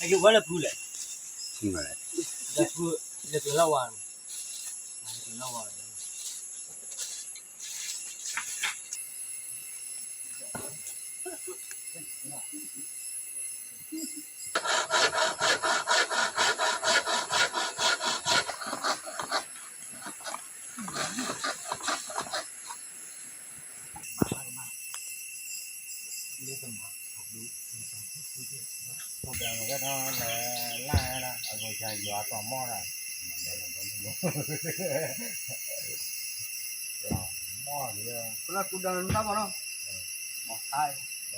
အက့ၤဝဲလၢဖုလဲၣ်, လၢဖု, လၢကလီၤဝါ, လၢကလီၤဝါ. အိ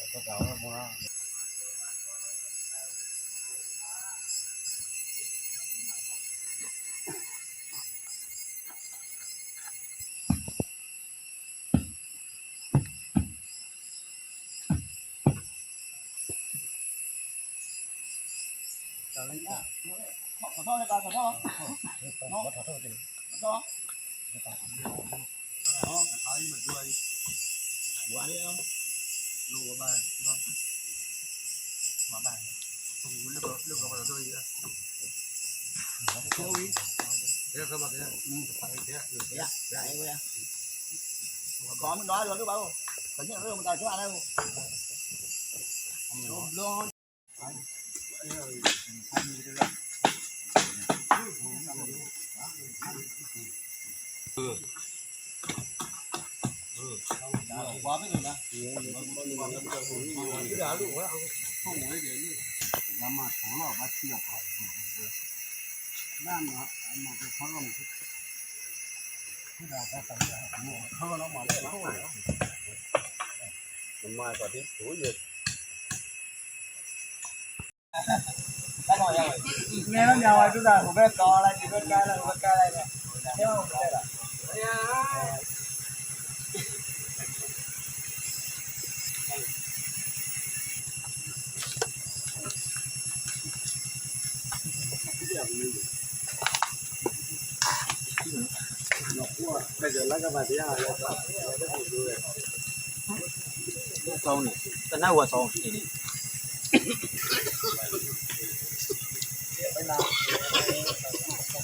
တၢ်ဘျုး လီၤ, တၢ, လီၤ, ခံ, ဂံၢ်တၢ်မဒိၣ်သိး ဂံၢ်တ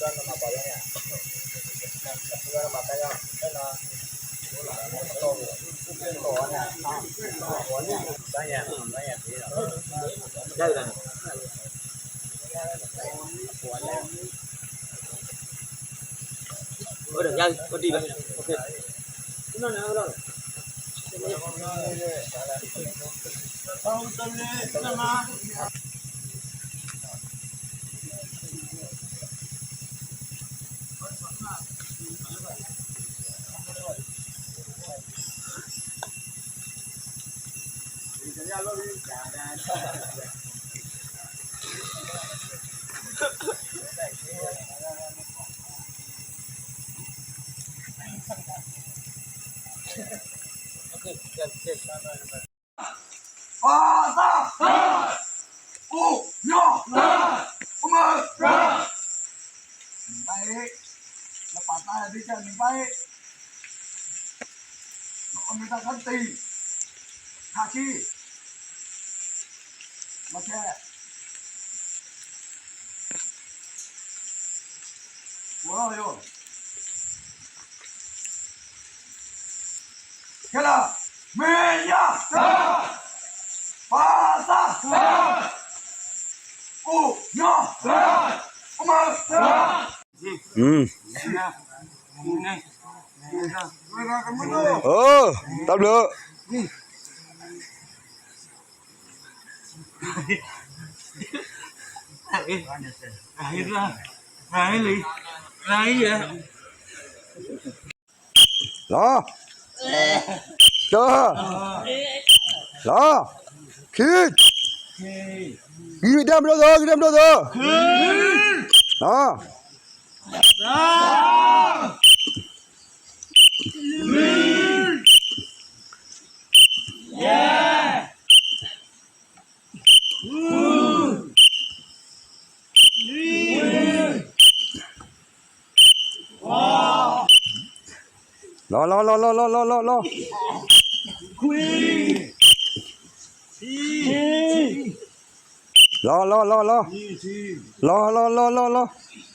ၢ်မဒိၣ်သိး, လီၤ. ယဲၢ်, လီၤလီၤလီၤလီၤလီၤလီၤလီၤလီၤ, လီၤလီၤလီၤလီၤ, လီၤလီၤလီၤလီၤလီၤ,